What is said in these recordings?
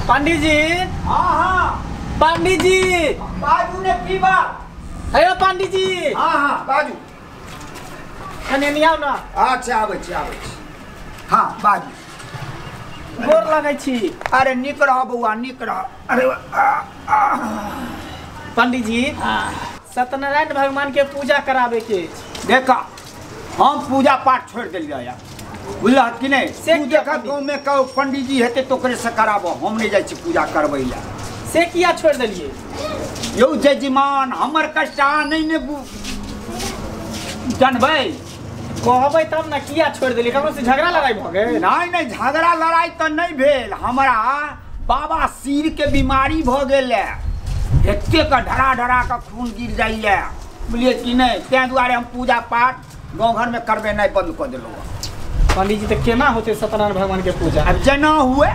पंडित जी। हाँ हाँ पंडित जी बाजू ने की बात हेयो पंडित जी। हाँ हाँ बाजू कने नहीं आओ ना। अच्छा आबै छी आबै छी। हाँ बाजू। गोर लगै छी। अरे निक रह बौआ निक रह। अरे पंडित जी सत्यनारायण भगवान के पूजा करावे के। देखा हम पूजा पाठ छोड़ दिलियै यार, बुझलह कि नहीं? से तू देखा गाँव में कहो पंडित जी हेतै तो ओकरे से कराबो, हम नहीं जाइ छी पूजा करबै लए। से किया छोड़ दिलियै यौ जजमान? हमर कष्ट अहाँ नहीं ने जानबै। कहबै तब ने किया छोड़ दिलियै? ककरो से झगड़ा लड़ाई भऽ गेल? नहीं नहीं झगड़ा लड़ाई तऽ नहीं भेल। हमरा बाबा सिर के बीमारी भऽ गेल है, एतेक ढरा ढरा के खून गिर जाइए, बुझलियै कि नहीं? ताहि दुआरे हम पूजा पाठ गाँव घर में करबे नहीं बंद कऽ देलहुँ। पंडित जी तऽ केना होतै सत्यनारायण भगवान के पूजा? आब जेना हुए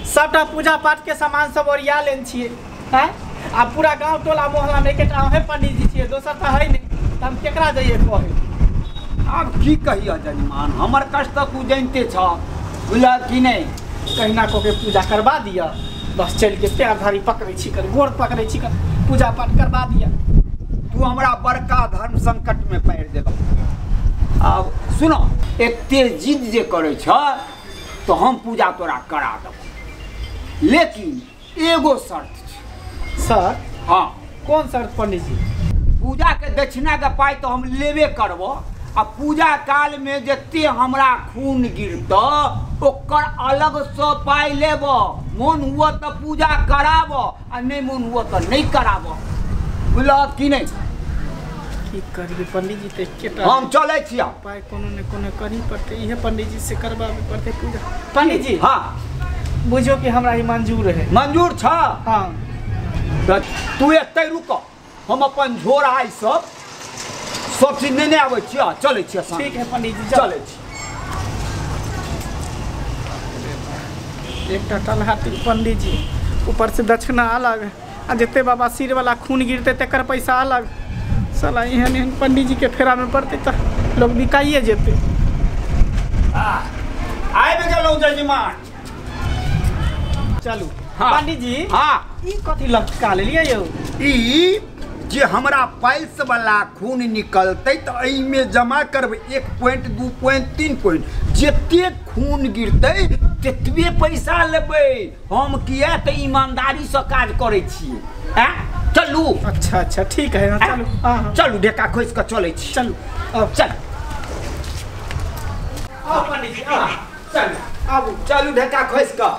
सबटा पूजा पाठ के सामान सब ओरिया लेने छियै। आँय आ पूरा गाँव टोला मोहल्ला में एकेटा अहें पंडित जी छियै, दोसर तऽ है नहीं, तऽ हम केकरा जइयै कहै? आब की कहियऽ जजमान, हमर कष्ट तऽ तू जानिते छह, बुझलह कि नहीं? कहिना कऽ के पूजा करबा दिअ, बस चलि के पैर धारी पकड़ै छी कर, गोड़ पकड़ै छी कर, पूजा पाठ करबा दिअ। तू हमरा बड़का धर्म संकट में पारि देलह। आब सुनो, एते जिद जे करै छह तो हम पूजा तोरा करा देबौ, लेकिन एगो शर्त छै। सर? हाँ। कौन शर्त पंडित जी? पूजा के दक्षिणा के पाइ तो हम लेबे करबो, आ पूजा काल में जते हमरा खून गिरतऽ ओकर अलग से पाइ लेबो। मोन हुआ तो पूजा कराबो आ नहीं मोन हुआ तो नहीं कराबो, बुझलह कि नहीं? की करिए पंडित जी, तऽ एकेटा हम चलै छी। उपाय कोनो ने कोनो करही पड़तै, इहे पंडित जी से करबाबे पड़तै पूजा। पंडित जी हाँ बुझियौ कि हमरा ई मंजूर है। मंजूर छ? हाँ। तऽ तू एतै रुक, हम अपन झोरा ई सब सब चीज नेने आबै छी, चलै छी। ठीक है पंडित जी चलै छी। एकटा टलहाटी पंडित जी, ऊपर से दक्षिणा अलग, आ जते बाबा सिर वाला खून गिरते तकर पैसा अलग। साला एहन एहन पंडित जी के फेरा में पड़ते तऽ लोग बिकाइए जेतै। आबि गेलहुँ जजमान। चलू। हाँ। पंडित जी हाँ ई कथी लटका लेलियै यौ? ई जे हमरा पाइल्स वाला खून निकलतै तऽ एहिमे जमा करबै 1 पॉइंट 2 पॉइंट 3 पॉइंट, जते खून गिरतै ततबे पैसा लेबै हम। किया तऽ ईमानदारीसँ काज करै छियै। आँ चलू। अच्छा अच्छा ठीक है, चलू। हाँ चलू, ढेका खोसि कऽ चलै छी। चलू चल आउ पंडित जी, आउ चलू आबू, चलू ढेका खोसि कऽ।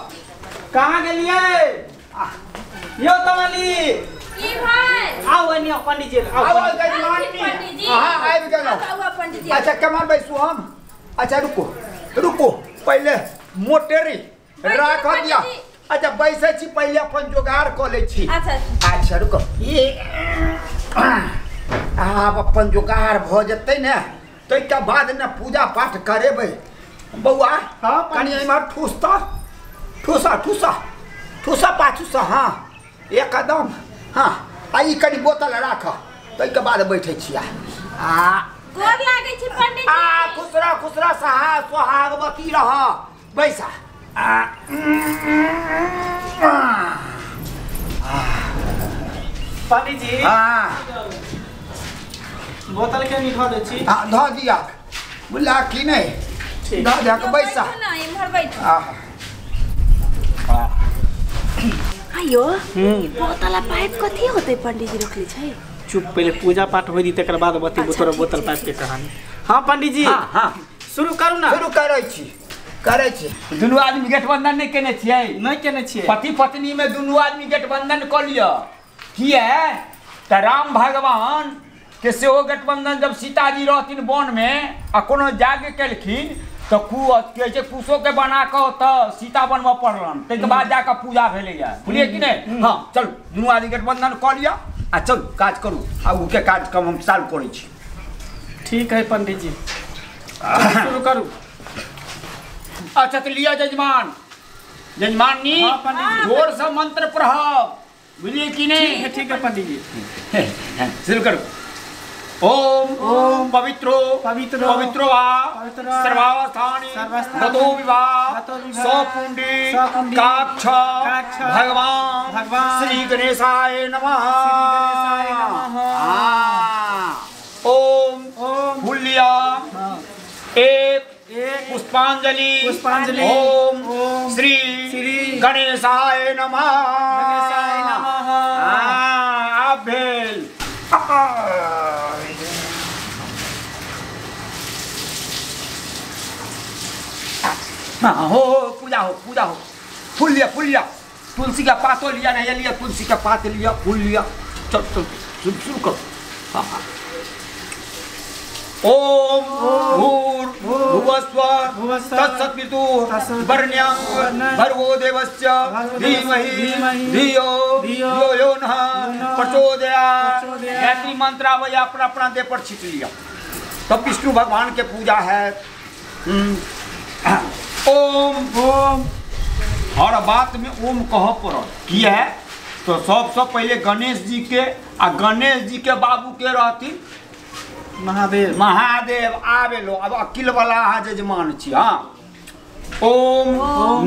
कहाँ गेलियै यौ तमली? की भाई? आउ एनी आउ पंडित जी, आउ। आउ जजमान जी। हाँ आबि गेलहुँ। अच्छा कमान बैसू हम। अच्छा रुको रुको, पहिले मोटेरी राख दिया। अच्छा बैसै छी, पहिले अपन जोगाड़ कऽ लै छी। अच्छा अच्छा रुको, ये आब अपन जोगाड़ भऽ जेतै ने ताहिके बाद ने पूजा पाठ करेबै। बौआ हाँ कनि एम्हर ठूस तऽ, ठूसा ठूसा ठूसा पाछूसँ। हाँ एकदम। हाँ आ ई कनि बोतल राख, ताहिके बाद बैठै छियै। आ गोर लागै छी पंडित जी। आ खुश रह खुश रह, सहा सोहागवती रह, बैसा। पंडित जी हाँ बोतल के नहीं धऽ दै छी? हाँ धऽ दिया, बुझला कि नहीं? धऽ दिया के बैसा। इम्हर बैठू। आयो बोतल आ पाइप कथी होतै पंडित जी रखले छै? चुप, पहिले पूजा पाठ होइ दी तकर बाद बतेबो तोरा बोतल पाइप के कहानी। हाँ पंडित जी हाँ हाँ शुरू करू ना। शुरू करै छी करै छी। दुनू आदमी गठबंधन नहि केने छियै? नहि केने छियै। पति पत्नी में दुनू आदमी गठबंधन कऽ लिअ। किए तऽ राम भगवान के सेहो गठबंधन जब सीताजी रहथिन वन में आ कोनो यज्ञ केलखिन तऽ कहै छै कुशो के बना कऽ तऽ सीता बनबऽ पड़लनि, ताहिके बाद जाकऽ पूजा भेलैया, बुझलियै कि नहि? हाँ चलू दुनू आदमी गठबंधन कऽ लिअ आ चलू काज करू। आगूके कार्यक्रम हम चालू करै छी। ठीक है पंडित जी शुरू करू। अच्छा तऽ लिअ जजमान। जजमान नी जोर से मंत्र पढ़ब, बुझलियै कि नहीं? ठीक है पंडित जी शुरू करू। ओम ओम पवित्रो पवित्रो पवित्रो वा सर्वावस्थानि गतो विवाह सपुंडी काक्ष भगवान भगवान श्री गणेशाय नमः। ओम ओम फुलिया एक एक पुष्पांजलि पुष्पांजलि ओम ओम श्री श्री गणेशाय नमः। गणेशाय नमः। आब भेल। हाँ हो पूजा हो पूजा हो। फूल लिया फूल लिया, तुलसी का पातो लिया नहीं लिया, तुलसी का पात लिया, फूल लिया। चल चल शुरू करो। हाँ हाँ। ओम भूर्भुवस्व तत्सवितुः वरेण्यं भर्गो देवस्य धीमहि धियो यो यो नः प्रचोदयात्। गायत्री मंत्र आवे अपना अपना देह पर छीट लिया। तब विष्णु भगवान के पूजा है। ओम ओम हर बात में ओम कह पड़त किया तो सबसे पहले गणेश जी के आ गणेश जी के बाबू के रहथिन महादेव। महादेव आबे लो अब अकिल वाला अहाँ जजमान छी। हाँ ओम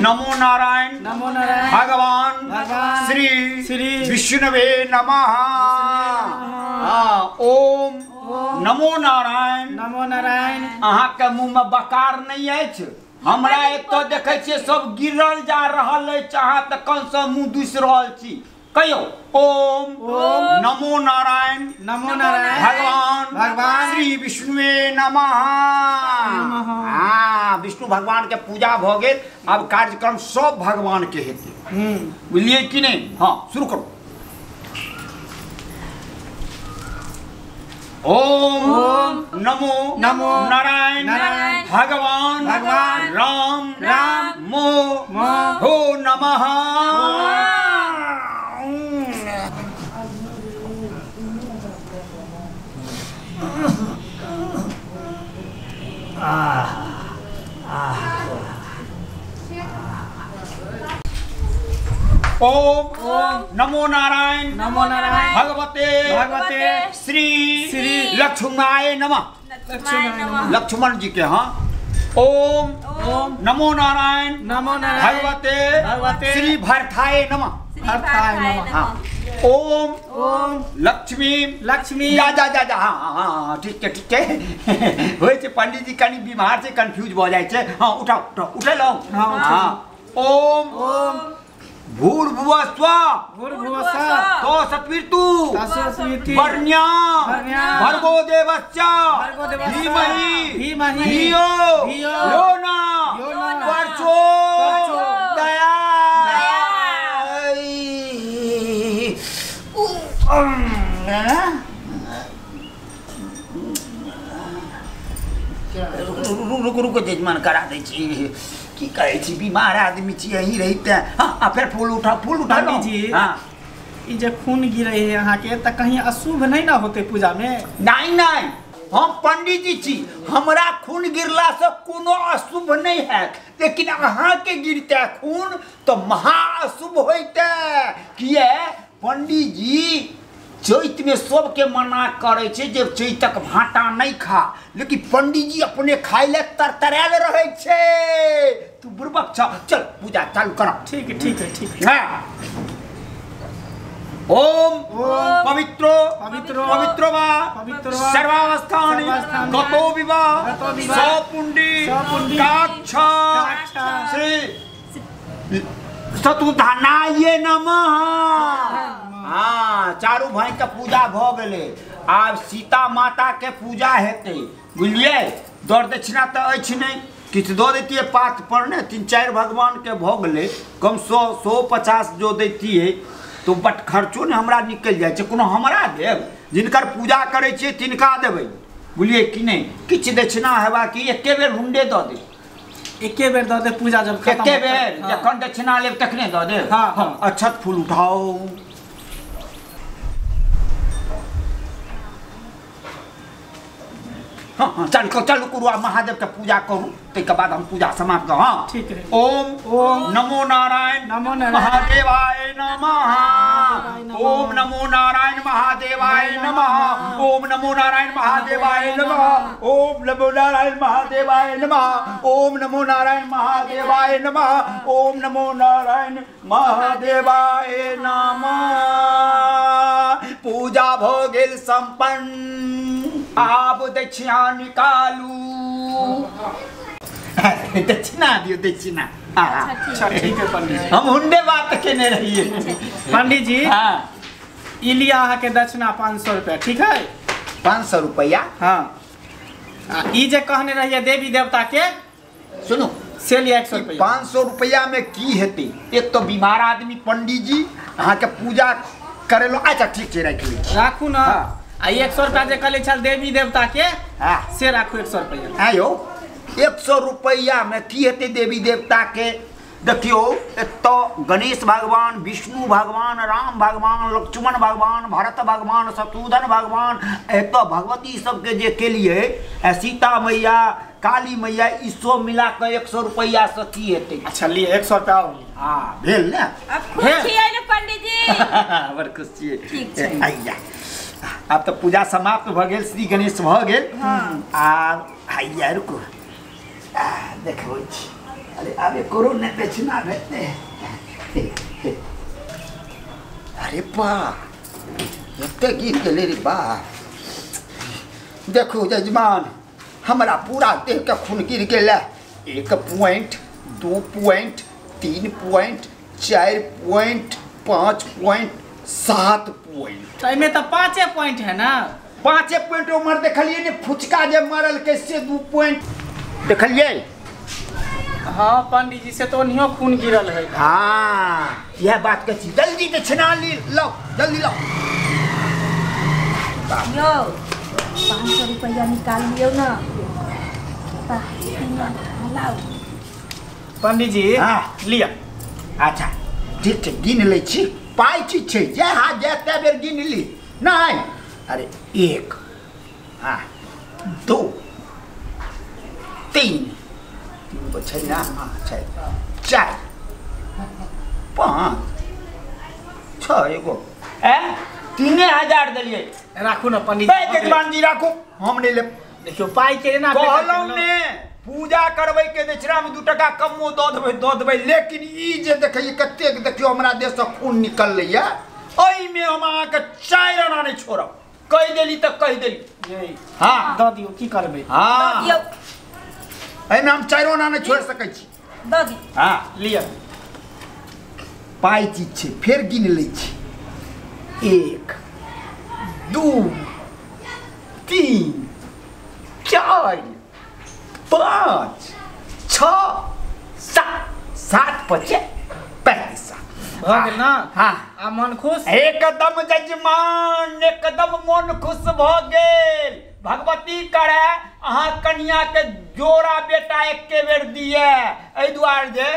नमो नारायण नमो नारायण भगवान भगवान श्री श्री विष्णुवे नमः। हाँ ओम नमो नारायण नमो नारायण। अहाँ के मुँह में बकार नहीं अछि। हमरा एतऽ देखै छियै सब गिरल जा रहल अछि, अहाँ तखन से मुँह दुसि रहल छी। कहियो ओम नमो नारायण नमो नारायण भगवान भगवान श्री विष्णुवे नमः। हाँ विष्णु भगवान के पूजा भ गेल। आब कार्यक्रम सब भगवान के हेतै, बुझलियै कि नहीं? हाँ शुरू करू। ओम नमो नमो नारायण नारायण भगवान भगवान राम राम मो हो नमः। ओम नमो नारायण नमो नारायण भगवते भगवते श्री श्री लक्ष्मणाय नमः। लक्ष्मण जी के। हाँ ओम ओम नमो नारायण नमो नारायण भगवते भगवते श्री भरथाय नमः। भरथाय नमः। हाँ ओम ओम लक्ष्मी लक्ष्मी जा जा जा जा। हाँ हाँ हाँ ठीक है ठीक है। होइ छै पंडित जी कनी बीमार छै, कंफ्यूज भ जाइ छै। हाँ उठाओ उठाओ उठेलहुँ। हाँ ओम ओम भूर्भुवः स्वः तत्सवितुः वरेण्यं भर्गो देवस्य धीमहि धियो यो नः प्रचोदयात्। रुक रुक जजमान करा दै छी। की कहै छी बीमार आदमी छी यहीं रहिते। हाँ फेर फूल उठा फूल उठा जी। हाँ ई जे खून गिरे है अहाँ के त कहीं अशुभ नहीं ना होते पूजा में? नहीं नहीं हम पंडित जी छी, हमरा खून गिरला से कोनो अशुभ नहीं है, लेकिन अहाँ के गिरते खून तो महा अशुभ होते। किए पंडित जी चैत में सबके मना करे छै जे चैतक भाटा नहीं खा, लेकिन पंडित जी अपने खाइ ले तरतरायल रहे छै। तू बुड़बक छ, चल पूजा चालू कर। ठीक है ठीक है ठीक है। हाँ ओम पवित्रो पवित्रो पवित्रो वा सर्वावस्थानि गतो विवाह सपुंडी काक्ष श्री सतुधानाय नमः। हाँ चारू भाई के पूजा भ गेलै। आब सीता माता के पूजा हेतै, बुझलियै? दर दक्षिणा तऽ अछि नहि, किछु दऽ दैतियै पात पर ने, 3-4 भगवान के भऽ गेलै, कम 100-150 जो दैतियै तो बट खर्चो ने हमरा निकलि जाइ छै। कोनो हमरा देब, जिनकर पूजा करै छियै तिनका देबै, बुझलियै कि नहि? किछु दक्षिणा हेबाक एके बेर हुंडे दऽ देब। एके बेर दऽ देब पूजा जब खत्म, एके बेर जखन दक्षिणा लेब तखने दऽ देब। हाँ हाँ। अक्षत फूल उठाओ। हाँ चल चलू करू आ महादेव के पूजा करू ताहिके बाद हम पूजा समाप्त कर। हाँ ठीक है। ओम ओम नमो नारायण नमो नारायण महादेवाय नमः। ओम नमो नारायण महादेवाय नमः। ओम नमो नारायण महादेवाय नमः। ओम नमो नारायण महादेवाय नमः। ओम नमो नारायण महादेवाय नमः। ओम नमो नारायण महादेवाय नमः। पूजा भ गेल संपन्न। आब दक्षिणा निकालू। दक्षिणा दियौ दक्षिणा। अच्छा ठीक है पंडित जी, हम हुंडे बात केने रहिए। पंडित जी हाँ ई लिया अहाँके दक्षिणा 500 रुपया। ठीक है 500 रुपया। हाँ ई जे कहने रहिए देवी देवता के सुनू से लिया 100 रुपया। 500 रुपया में की हेतै? एक तो बीमार आदमी पंडित जी अहाँके पूजा करेलो। अच्छा ठीक छै राखि लै छी। राखू ना। हाँ। आ 100 रुपया जे कहले छल देवी देवता के हाँ से राखू 100 रुपया। आयो 100 रुपया में की हेतै देवी देवता के? देखियो एतऽ गणेश भगवान, विष्णु भगवान, राम भगवान, लक्ष्मण भगवान, भरत भगवान, शत्रुघ्न भगवान, एतऽ भगवती सबके जे केलिए सीता मैया, काली मैया, ई सब मिला कऽ 100 रुपया से की हेतै? अच्छा लिए 100 रुपया। हाँ भेल ने। अब खुश छियै ने पंडित जी? बड़ खुश छियै। ठीक छै। आइया आब तऽ पूजा समाप्त भऽ गेल, श्री गणेश भऽ गेल। आब आइया रुकू देखबै छी। अरे आब एको नहि दक्षिणा भेटतै। अरे बा एते गिर गेलै रे बा। देखू जजमान हमरा पूरा देह के खून गिर गेलै। 1 point 2 point 3 point 4 point 5 point 7 point. एहिमे तऽ 5 पॉइंट है ना। 5 पॉइंट उमर देखलियै ने फुचका जे मारलकै से 2 पॉइंट देखलियै। हाँ पंडित जी से तो ओनियो खून गिरल है। हाँ यह बात कहै छी। जल्दी दक्षिणा ली लाओ जल्दी लाओ। यो 500 रुपया निकाल लियौ ना। लाओ पंडित जी। हाँ लिया। अच्छा ठीक छै गिन लै छी। पाइ चीज छै जे हाथ जाय तै बेर गिन ली नहीं। अरे 1 हाँ 2 3 3 गो छै ना। हाँ छै 4 5 6 एगो 3000 देलियै। राखू ना पंडित जी। जजमान जी राखू हम नहीं लेब। देखियो पाइ के ना कहलहुँ ने पूजा करबै के दक्षिणा में 2 टका कमो दऽ देबै दऽ देबै, लेकिन ई जे देखियै कतेक देखियौ हमरा देहसँ खून निकललैया एहिमे हम अहाँके 4 आना नहि छोड़ब। कहि देली तऽ कहि देली। हाँ दऽ दियौ की करबै। हाँ एहिमे हम 4 आना नहि छोड़ि सकै छी। दऽ दियौ। हाँ लिअ। पाइ चीज छै फेर गिन लै छी। 1 2 3 4 5 6 7 7 5 35 भऽ गेल ना। हाँ आ मन खुश एकदम जजमान एकदम मन खुश भऽ गेल। भगवती करे अहाँ कनिया के जोड़ा बेटा एके बेर दिए। एहि दुआरे जे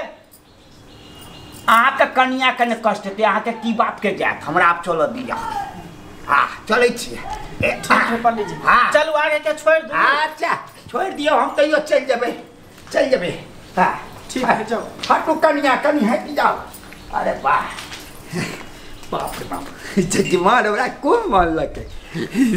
अहाँके कनिया के नहि कष्ट हेतै, अहाँके की बाप के जायत। हमरा आब चलऽ दिअ। हाँ चलै छियै। ठीक है पंडित जी। हाँ चलू आगे के छोड़ि दू। अच्छा छोड़ि दियौ हम तैयो चलि जेबै चलि जेबै। हाँ ठीक है जाओ। हटू कनिया कनि हटि जाओ। अरे वाह बाप रे बाप जजमान हमरा कोन मानलकै।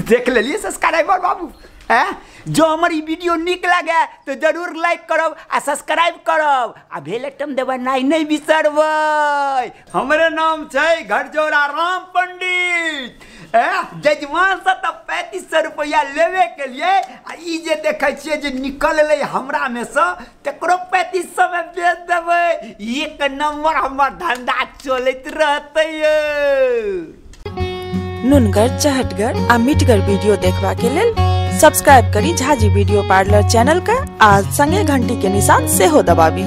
देख लेलियै सब्सक्राइबर बाबू। हैं जो हमर ई वीडियो नीक लागे तो जरूर लाइक करब आ सब्सक्राइब करब आ बेल आइकन दबेनाइ नहि बिसरबै। हमरे नाम छै घरजोड़ा राम पंडित। जजमान से तऽ 3500 रुपया लेबे के लिए आ ई जे देखै छियै जे निकललै हमरा में से तकरो 3500 में बेच देबै। एक नंबर हमर धंधा चलैत रहतै। नुनगर चहटगर आ मिठगर वीडियो देखबा के लेल सब्सक्राइब करी झाजी वीडियो पार्लर चैनल का आ संगे घंटी के निशान सेहो दबाबी।